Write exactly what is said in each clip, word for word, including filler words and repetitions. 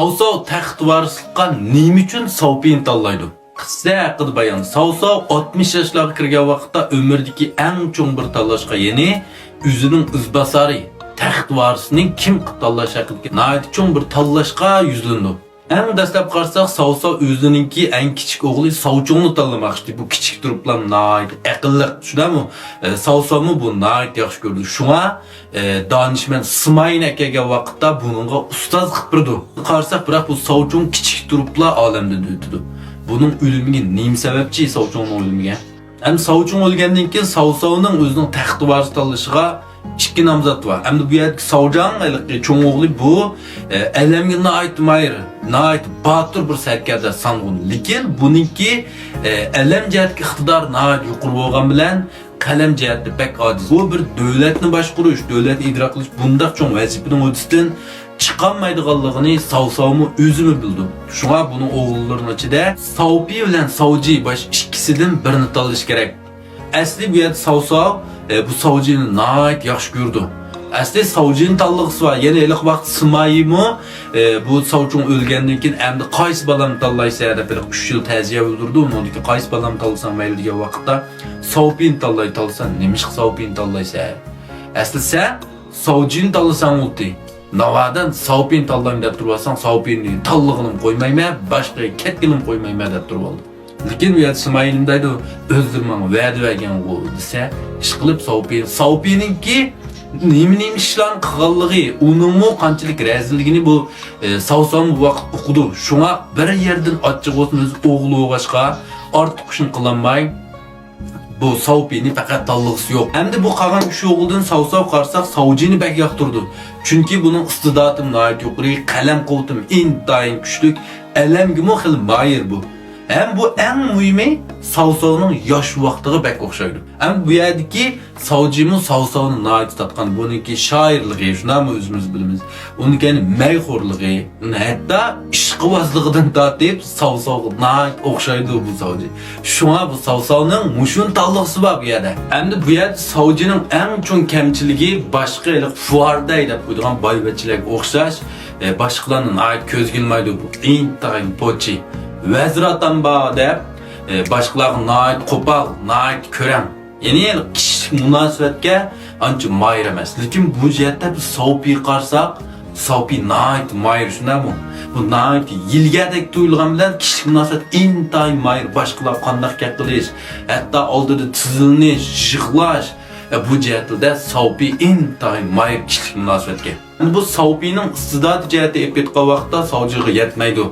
ساۋساۋ تەخت ۋارىسلىققا نېمە ئۈچۈن ساۋپىينى تاللايدۇ؟ قىسسە ھەققىدە بايان. ساۋساۋ ئاتمىش ياشلارغا كىرگەن ۋاقىتتا ئۆمرىدىكى ئەڭ چوڭ بىر تاللاشقا، يەنى ئۆزىنىڭ ئىزباسارى، تەخت ۋارىسىنى كىم قىلىپ تاللاش ھەققىدىكى ناھايىتى چوڭ بىر تاللاشقا يۈزلىنىدۇ. ئەڭ دەسلەپ قارىساق، ساۋساۋ ئۆزىنىڭكى ئەڭ كىچىك ئوغلى ساۋچۇڭنى تاللىماقچى. بۇ كىچىك تۇرۇپلا ناھايىتى ئەقىللىق، شۇنداقمۇ؟ ئە، ساۋساۋمۇ بۇ ناھايىتى ياخشى كۆرىدۇ. شۇڭا، ئە، دانىشمەن سىمايىنى ئەكەلگەن ۋاقىتتا بۇنىڭغا ئۇستاز قىلىپ بېرىدۇ. قارىساق، بىراق بۇ ساۋچۇڭ كىچىك تۇرۇپلا ئالەمدىن ئۆتىدۇ. بۇنىڭ ئۆلۈمىگە نېمە سەۋەبچى، ساۋچۇڭنىڭ ئۆلۈمىگە؟ ئەمدى ساۋچۇڭ ئۆلگەندىن كېيىن ساۋساۋنىڭ ئۆزىنىڭ تەخت ۋارىسى تاللىشىغا ئىككى نامزات بار. ئەمدى بۇ يەردىكى ساۋجاڭ، ھېلىقى چوڭ ئوغلى، بۇ، ئە، ئەلەمگە ناھايىتى ماھىر، ناھايىتى باتۇر بىر سەركەردە سانغۇن. لېكىن بۇنىڭكى، ئە، ئەلەم جەھەتتىكى ئىقتىدارى ناھايىتى يۇقىرى بولغان بىلەن، قەلەم جەھەتتە بەك ئاجىز. بۇ بىر دۆلەتنى باشقۇرۇش، دۆلەتنى ئىدارە قىلىش بۇنداق چوڭ ۋەزىپىنىڭ ھۆددىسىدىن چىقالمايدىغانلىقىنى ساۋساۋمۇ ئۆزىمۇ بىلىدۇ. شۇڭا بۇنىڭ ئوغۇللىرىنىڭ ئىچىدە ساۋپىي بىلەن ساۋجى باش ئىككىسىدىن بىرىنى تاللىشى كېرەك. ئەسلى بۇ يەردە ساۋساۋ، ئە، بۇ ساۋجىنى ناھايىتى ياخشى كۆرىدۇ. ئەسلى ساۋجىنى تاللىغۇسى بار. يەنە ھېلىقى ۋاقىت سىمايىمۇ، ئە، بۇ ساۋچۇڭ ئۆلگەندىن كېيىن ئەمدى قايسى بالامنى تاللايسەن دەپ ھېلىقى ئۈچ يىل تەزىيە بىلدۈرىدۇ. ئۇنىڭدىن كېيىن قايسى بالامنى تاللىساڭ مەيلى دېگەن ۋاقىتتا ساۋپىينى تاللاي، تاللىساڭ نېمىشقا ساۋپىينى تاللايسەن؟ ئەسلى سەن ساۋجىنى تاللىساڭ بولدى. ناۋادا ساۋپىينى تاللايمەن دەپ تۇرۇۋالساڭ، ساۋپىينى تاللىغىنىمنى قويمايمەن، باشقىغا كەتكىنىمنى قويمايمەن دەپ تۇرۇۋالدى. لېكىن ئۇ يەردە سىمايىل دەيدۇ، ئۆزلىرى ماڭا ۋەدە بەرگەنغۇ دېسە، ئىشقىلىپ ساۋپىي، ساۋپىينىڭكى نېمە-نېمە ئىشلارنى قىلغانلىقى، ئۇنىڭمۇ قانچىلىك رەزىللىكىنى بۇ، ئە، ساۋساۋمۇ بۇ ۋاقىت ئۇقىدۇ. شۇڭا بىر يەردىن ئاچچىق بولسۇن، ئۆزى ئوغلى بولغاچقا، ئارتۇق ئىشنى قىلالماي، بۇ ساۋپىينى پەقەت تاللىغۇسى يوق. ئەمدى بۇ قالغان ئۈچ ئوغۇلدىن ساۋساۋ قارىساق، ساۋجىنى بەك ياقتۇرىدۇ. چۈنكى بۇنىڭ ئىستىداتىمۇ ناھايىتى يۇقىرى، قەلەم قۇۋۋىتىمۇ ئىنتايىن كۈچلۈك، ئەلەمگىمۇ خېلى ماھىر بۇ. ھەم بۇ ئەڭ مۇھىمى، ساۋساۋنىڭ ياش ۋاقتىغا بەك ئوخشايدۇ. ھەم بۇ يەردىكى ساۋجىمۇ ساۋساۋنى ناھايىتى تارتقان. بۇنىڭكى شائىرلىقى، شۇنداقمۇ، ئۆزىمىز بىلىمىز. ئۇنىڭ كەينى مەيخورلۇقى، ھەتتا ئىشقىۋازلىقىدىن تارتىپ ساۋساۋغا ناھايىتى ئوخشايدۇ بۇ ساۋجى. شۇڭا بۇ ساۋساۋنىڭ مۇشۇنى تاللىغۇسى بار بۇ يەردە. ئەمدى بۇ يەردە ساۋجىنىڭ ئەڭ چوڭ كەمچىلىكى باشقا ھېلىقى فۇئاردەي دەپ قويىدىغان بايۋەچچىلەرگە ئوخشاش، ئە، باشقىلارنى ناھايىتى كۆزگە ئىلمايدۇ. بۇ ئىنتايىن پوچى. ۋەزىر ئاتام بار دەپ، ئە، باشقىلارغا ناھايىتى قوپال، ناھايىتى كۆرەڭ. يەنى كىشىلىك مۇناسىۋەتكە ئانچە ماھىر ئەمەس. لېكىن بۇ جەھەتتە بىز ساۋپىيغا قارىساق، ساۋپىي ناھايىتى ماھىر، شۇنداقمۇ؟ بۇ ناھايىتى يىلگەدەك تۇيۇلغان بىلەن كىشىلىك مۇناسىۋەت ئىنتايىن ماھىر. باشقىلارغا قانداق گەپ قىلىش، ھەتتا ئالدىدا تىزلىنىش، يىغلاش، ئە، بۇ جەھەتلەردە ساۋپىي ئىنتايىن ماھىر كىشىلىك مۇناسىۋەتكە. ئەمدى بۇ ساۋپىينىڭ ئىستىداتى جەھەتتە ئېلىپ كېتىدىغان ۋاقىتتا ساۋجىغا يەتمەيدۇ.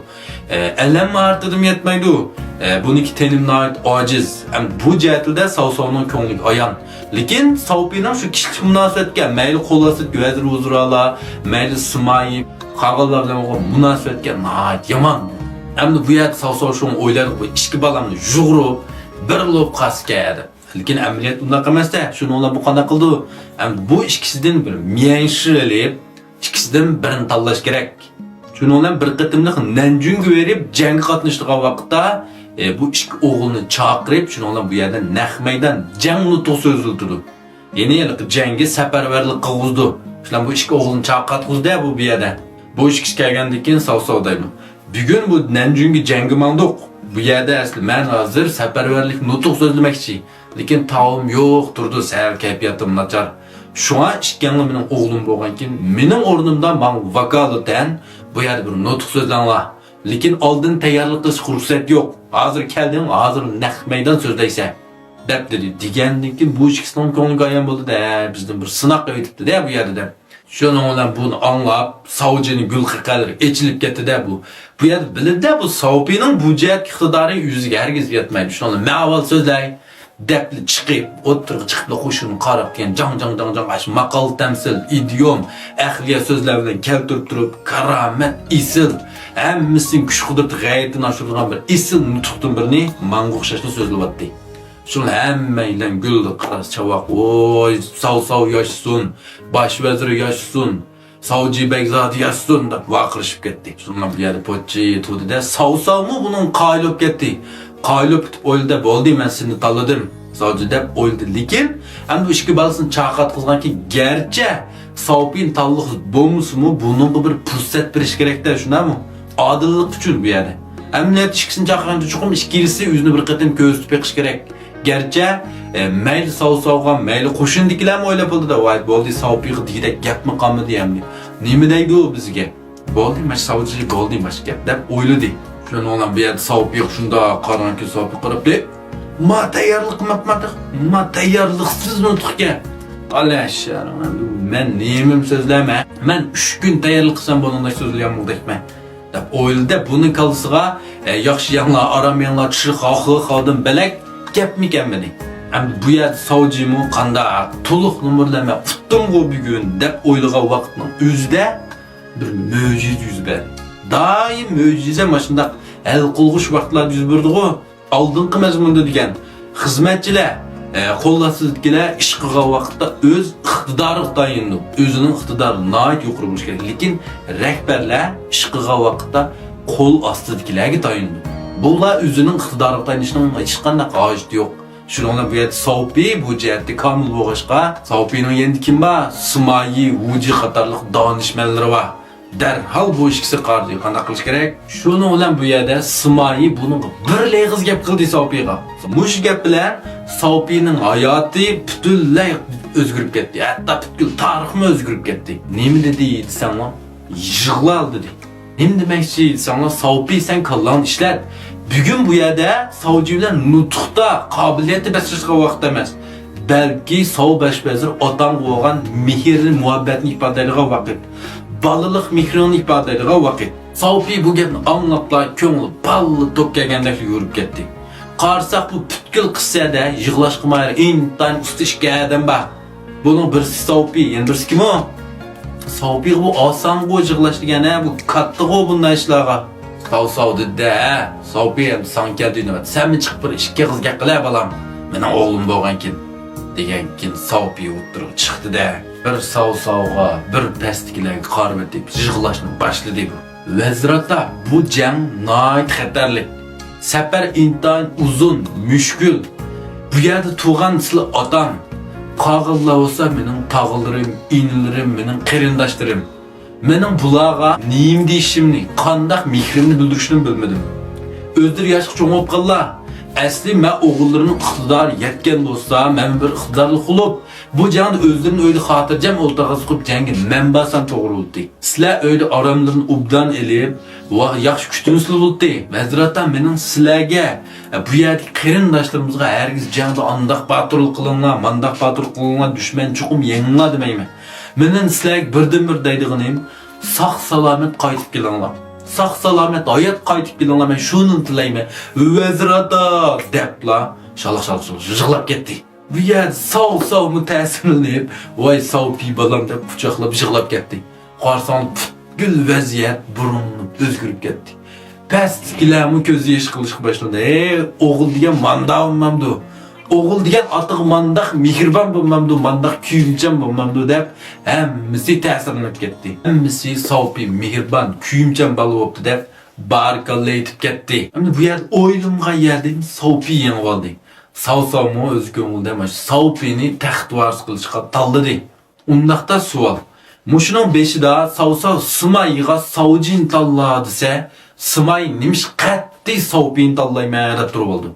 ئە، ئەلەم ماھارىتىدىمۇ يەتمەيدۇ. ئە، بۇنىڭكى تېنىم ناھايىتى ئاجىز. ئەمدى بۇ جەھەتلەردە ساۋساۋنىڭ كۆڭلىگە ئايان. لېكىن ساۋپىينىڭ شۇ كىشىلىك مۇناسىۋەتكە، مەيلى قول ئاستىدىكى ۋەزىر ۋۇزرالار، مەيلى سىمايىم، قالغانلار بىلەن بولغان مۇناسىۋەتكە ناھايىتى يامان. ئەمدى بۇ يەردە ساۋساۋ شۇڭا ئويلايدۇ، بۇ ئىككى بالامنى يۇغۇرۇپ، بىر بولۇپ قالسىكەن دەپ. لېكىن ئەمەلىيەت ئۇنداق ئەمەس-دە. شۇنىڭ بىلەن بۇ قانداق قىلىدۇ؟ ئەمدى بۇ ئىككىسىدىن بىر ميەنشى ئېلىپ، ئىككىسىدىن بىرىنى تاللاش كېرەك. شۇنىڭ بىلەن بىر قېتىملىق نەنجۈنگە بېرىپ جەڭگە قاتنىشىدىغان ۋاقىتتا، ئە، بۇ ئىككى ئوغلىنى چاقىرىپ، شۇنىڭ بىلەن بۇ يەردە نەق مەيدان جەڭ نۇتۇق سۆزلىتىدۇ. يەنى ھېلىقى جەڭگە سەپەرۋەرلىك قىلغۇزىدۇ. شۇنداق بۇ ئىككى ئوغلىنى چاقىرتقۇزدى بۇ، بۇ يەردە. بۇ ئىككىسى كەلگەندىن كېيىن ساۋساۋ دەيدۇ، بۈگۈن بۇ نەنجۈنگە جەڭگە ماڭدۇق. بۇ يەردە ئەسلى مەن ھازىر سەپەرۋەرلىك نۇتۇق سۆزلىمەكچى. لېكىن تاۋۇم يوق تۇرىدۇ، سەل كەيپىياتىم ناچار. شۇڭا ئىككىڭلار مېنىڭ ئوغلۇم بولغانكىن، مېنىڭ ئورنۇمدا ماڭا ۋاكالىتەن بۇ يەردە بىر نۇتۇق سۆزلەڭلار. لېكىن ئالدىن تەييارلىق قىلىشقا رۇخسەت يوق. ھازىر كەلدىڭ، ھازىر نەق مەيدان سۆزلەيسەن، دەپ دېدى. دېگەندىن كېيىن بۇ ئىككىسىنىڭ كۆڭلىگە ئايان بولدى-دە، بىزدىن بىر سىناق ئېلىۋېتىپتۇ-دە بۇ يەردە، دەپ. شۇنىڭ بىلەن بۇنى ئاڭلاپ، ساۋجىنى گۈل قەقەلىرى ئېچىلىپ كەتتى-دە بۇ. بۇ يەردە بىلدى-دە، بۇ ساۋپىنىڭ بۇ جەھەتتىكى ئىقتىدارى ئۆزىگە ھەرگىز يەتمەيدۇ. شۇنىڭ بىلەن مەن ئاۋۋال سۆزلەي، دەپلا چىقىپ، ئوتتۇرىغا چىقىپلا قوشۇنغا قاراپ كېيىن جاڭ، جاڭ، جاڭ، جاڭ، ئاشۇ ماقال تەمسىل، ئىدىيوم، ئەقلىيە سۆزلەر بىلەن كەلتۈرۈپ تۇرۇپ، كارامەت، ئېسىل، ھەممىسىنىڭ كۈچ-قۇدرىتى، غەيرىتىنى ئاشۇرىدىغان بىر ئېسىل نۇتۇقتىن بىرنى ماڭا ئوخشاشلا سۆزلىۋاتتى. شۇڭا ھەممەيلەن گۈلدە قاراس چاۋاق، ۋوي، ساۋساۋ ياشىسۇن، باش ۋەزىر ياشىسۇن، ساۋجى بەگزادە ياشىسۇن دەپ ۋارقىرىشىپ كەتتى. شۇنىڭ بىلەن بۇ يەردە پوچى تۇردى-دە، ساۋساۋمۇ بۇنىڭغا قايىل بولۇپ كەتتى. قايىل بولۇپ كېتىپ ئويلىدى-دە، بولدى، مەن سېنى تاللىدىم، ساۋجى، دەپ ئويلىدى. لېكىن ئەمدى ئىككى بالىسىنى چاقىرتقۇزغانكىن، گەرچە ساۋپىنى تاللىغۇسى بولمىسىمۇ، بۇنىڭغا بىر پۇرسەت بېرىش كېرەك-دە، شۇنداقمۇ؟ ئادىللىق ئۈچۈن بۇ يەردە. ئەمەلىيەتتە ئىككىسىنى چاقىرغاندا چوقۇم ئىككىلىسى ئۆزىنى بىر قېتىم كۆرسىتىپ بېقىش كېرەك. گەرچە، ئە، مەيلى ساۋ ساۋغا، مەيلى قوشۇندىكىلەرمۇ ئويلاپ بولدى-دە، ۋاي، بولدى، ساۋپىغا دېگۈدەك گەپمۇ قالمىدى ئەمدى. نېمە دەيدۇ بىزگە؟ بولدى، ماش ساۋجى، بولدى، ماش گەپ، دەپ ئويلىدى. شۇنىڭ بىلەن بۇ يەردە ساۋپىغا شۇنداق قارىغانكى، ساۋپى قاراپتۇ. ما تەييارلىق قىلماپتىمەن، ما تەييارلىقسىز نۇتۇقكەن. ئالە شەرىڭ، مەن نېمىم سۆزلەيمەن؟ مەن ئۈچ كۈن تەييارلىق قىلسام بۇنىڭدەك سۆزلىيەلمىگۈدەكمەن. دەپ ئويلىدى. بۇنىڭ كاللىسىغا، ئە، ياخشى يەڭلار، ئارام يەڭلار، چىشلىق خاخلىق خادىم بەلەك گەپمىكەن مېنى. ئەمدى بۇ يەردە ساۋجىمۇ قانداق تولۇق نومۇرلار مەن ئۇتتۇمغۇ بۈگۈن دەپ ئويلىغان ۋاقىتنىڭ ئۆزىدە بىر مۆجىزە يۈز بەردى. دائىم مۆجىزە ماشۇنداق ھەل قىلغۇچ ۋاقىتلاردا يۈز بېرىدىغۇ. ئالدىنقى مەزمۇندا دېگەن خىزمەتچىلەر، ئە، قول ئاستىدىكىلەر ئىش قىلغان ۋاقىتتا ئۆز ئىقتىدارىغا تايىنىدۇ. ئۆزىنىڭ ئىقتىدارى ناھايىتى يۇقىرى بولۇشى كېرەك. لېكىن رەھبەرلەر ئىش قىلغان ۋاقىتتا قول ئاستىدىكىلەرگە تايىنىدۇ. بۇلار ئۆزىنىڭ ئىقتىدارىغا تايىنىشنىڭ ھېچقانداق ھاجىتى يوق. شۇنىڭ بىلەن بۇ يەردە ساۋپى بۇ جەھەتتە كامىل بولغاچقا، ساۋپىنىڭ يېنىدا كىم بار؟ سىمايى، ۋۇجى قاتارلىق دانىشمەنلىرى بار. دەرھال بۇ ئىككىسى قارىدى. قانداق قىلىش كېرەك؟ شۇنىڭ بىلەن بۇ يەردە سىمايى بۇنىڭغا بىر ئېغىز گەپ قىلدى ساۋپىغا. مۇشۇ گەپ بىلەن ساۋپىنىڭ ھاياتى پۈتۈنلەي ئۆزگىرىپ كەتتى. ھەتتا پۈتكۈل تارىخمۇ ئۆزگىرىپ كەتتى. نېمە دېدى دېسەڭلار، يىغلا دېدى. نېمە دېمەكچى دېسەڭلار، ساۋپى، سەن كاللاڭنى ئىشلەت. بۈگۈن بۇ يەردە ساۋجى بىلەن نۇتۇقتا، قابىلىيەتتە بەسلىشىدىغان ۋاقىت ئەمەس. بەلكى ساۋ بەش ۋەزىر ئاتاڭغا بولغان مېھىر، مۇھەببەتنى ئىپادىلەيدىغان ۋاقىت. بالىلىق مېھرىڭنى ئىپادىلەيدىغان ۋاقىت. ساۋپى بۇ گەپنى ئاڭلاپلا كۆڭلى باللا توك كەلگەندەك يۈگۈرۈپ كەتتى. قارىساق، بۇ پۈتكۈل قىسسەدە يىغلاشقا ماھىر ئىنتايىن ئۇستا ئىككى ئادەم بار. بۇنىڭ بىرسى ساۋپى، يەنە بىرسى كىم ئۇ؟ ساۋپىغا بۇ ئاسانغۇ يىغلاش دېگەن، ھە، بۇ كاتتىغۇ بۇنداق ئىشلارغا. ساۋ ساۋ دېدى-دە، ھە، ساۋپى، ئەمدى ساڭا كەلدى نۆۋەت. سەنمۇ چىقىپ بىر ئىككى ئېغىز گەپ قىلە، بالام. مېنىڭ ئوغلۇم بولغانكىن. دېگەنكىن ساۋپى ئوتتۇرىغا چىقتى-دە. بىر ساۋ ساۋغا، بىر پەستىكىلەرگە قارىۋېتىپ يىغلاشنى باشلىدى بۇ. ۋەزىر ئاتا، بۇ جەڭ ناھايىتى خەتەرلىك. سەپەر ئىنتايىن ئۇزۇن، مۈشكۈل. بۇ يەردە تۇرغان سىلى ئاتام. قالغانلار بولسا مېنىڭ تاغىلىرىم، ئىنىلىرىم، مېنىڭ قېرىنداشلىرىم. مېنىڭ بۇلارغا نېمە دېيىشىمنى، قانداق مېھرىمنى بىلدۈرۈشنىمۇ بىلمىدىم. ئۆزلىرى ياشقا چوڭ بولۇپ قاللا. ئەسلى مەن ئوغۇللىرىمنىڭ ئىقتىدارى يەتكەن بولسا، مەنمۇ بىر ئىقتىدارلىق بولۇپ، بۇ جەڭدە ئۆزلىرىنى ئۆيدە خاتىرجەم ئولتۇرغان قىلىپ جەڭگە مەن بارسام توغرا بولاتتى. سىلەر ئۆيدە ئاراملىرىنى ئوبدان ئېلىپ، ۋا-، ياخشى كۈتۈنسىلە بولاتتى. ۋەزىر ئاتا، مېنىڭ سىلەرگە، بۇ يەردىكى قېرىنداشلىرىمىزغا ھەرگىز جەڭدە ئانداق باتۇرلۇق قىلىڭلار، مانداق باتۇرلۇق قىلىڭلار، دۈشمەننى چوقۇم يېڭىڭلار دېمەيمەن. مېنىڭ سىلەرگە بىردىنبىر دەيدىغىنىم، ساق-سالامەت قايتىپ كېلىڭلار. ساق-سالامەت ھايات قايتىپ كېلىڭلار، مەن شۇنىلا تىلەيمەن. ۋەزىر ئاتا! دەپلا شالاق-شالاق يىغلاپ كەتتى. بۇ يەردە ساۋ-ساۋمۇ تەسىرلىنىپ، ۋاي ساۋپى بالام دەپ قۇچاقلاپ يىغلاپ كەتتى. قارىساڭ پۈتكۈل ۋەزىيەت بۇرۇنلا ئۆزگىرىپ كەتتى. پەستىكىلەرمۇ كۆز يېشى قىلىشقا باشلىدى. ئەي، ئوغۇل دېگەن مانداق بولمامدۇ؟ ئوغۇل دېگەن ئاتىغا مانداق مېھرىبان بولمامدۇ، مانداق كۆيۈمچان بولمامدۇ دەپ ھەممىسى تەسىرلىنىپ كەتتى. ھەممىسى ساۋپى مېھرىبان، كۆيۈمچان بالا بوپتۇ دەپ بارىكاللا ئېيتىپ كەتتى. ئەمدى بۇ يەردە ئويلىمىغان يەردىن ساۋپى يېڭىۋالدى. ساۋساۋمۇ ئۆز كۆڭلىدە مانا شۇ ساۋپىنى تەخت ۋارىسى قىلىشقا تاللىدى. ئۇنداقتا سوئال. مۇشۇنىڭ بېشىدا ساۋساۋ سىمايغا ساۋجىنى تاللا دېسە، سىماي نېمىشقا قەتئىي ساۋپىنى تاللايمەن دەپ تۇرۇۋالىدۇ.